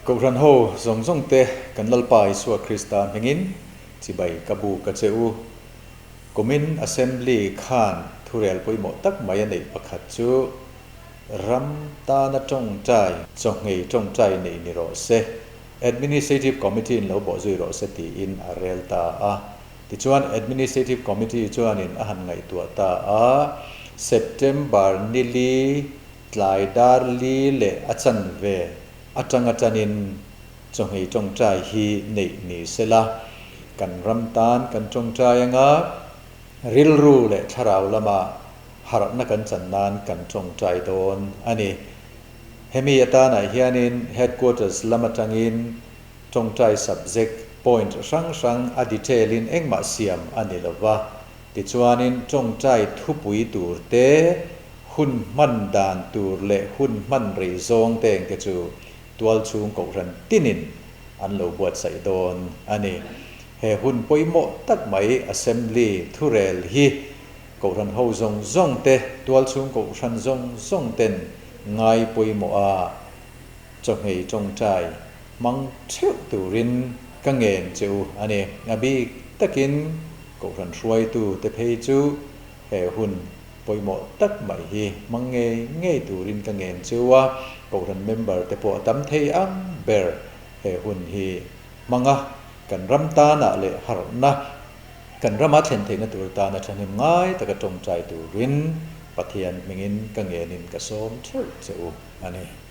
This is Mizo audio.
Kohhran ho zawng zawng te kan Lalpa Isua Krista hmingin chibai ka buk a che u. Kumin Assembly khan thurel pawimawh tak mai a neih pakhat chu ram tana tawngtai, chawhngei tawngtai neih ni rawh se, Administrative Committee in lo bawhzui rawh se tiin a rel ta a. Tichuan Administrative Committee chuanin a han ngaihtuah ta a, September nili tlai dar li leh a chanve atanga tanin chawhngei tawngtai hi neih ni sela, kan ram tan kan tawngtai anga rilru leh thlarau lama harhna kan chan nan kan tawngtai dawn a ni. Hemi atanah hianin Headquarters lam atangin Tawngtai subject point hrang hrang a detail in engmah siam a ni lova, tichuanin tawngtai thupui tur te, hun hman dan tur leh hun hman rei zawng te engte chu tualchhung kohhran tinin an lo buatsaih dawn a ni. He hun pawimawh tak mai Assembly thurel hi kohhran ho zawng zawng te, tualchhung kohhran zawng zawng ten ngai pawimawh a chawhmei tawngtai hmang theuh turin ka ngen che u a ni. A bik takin Kohhran hruaitu te phei chu he hun pawimawh tak mai hi hmang ngei ngei turin ka ngen che u a, Kohhran member te pawh a tam thei ang ber he hun hi hmang a, kan ram tanah leh harhna kan rama thlen theihna tur tana thahnem ngai taka tawngtai turin Pathian hmingin ka ngenin ka sawm theuh che u a ni.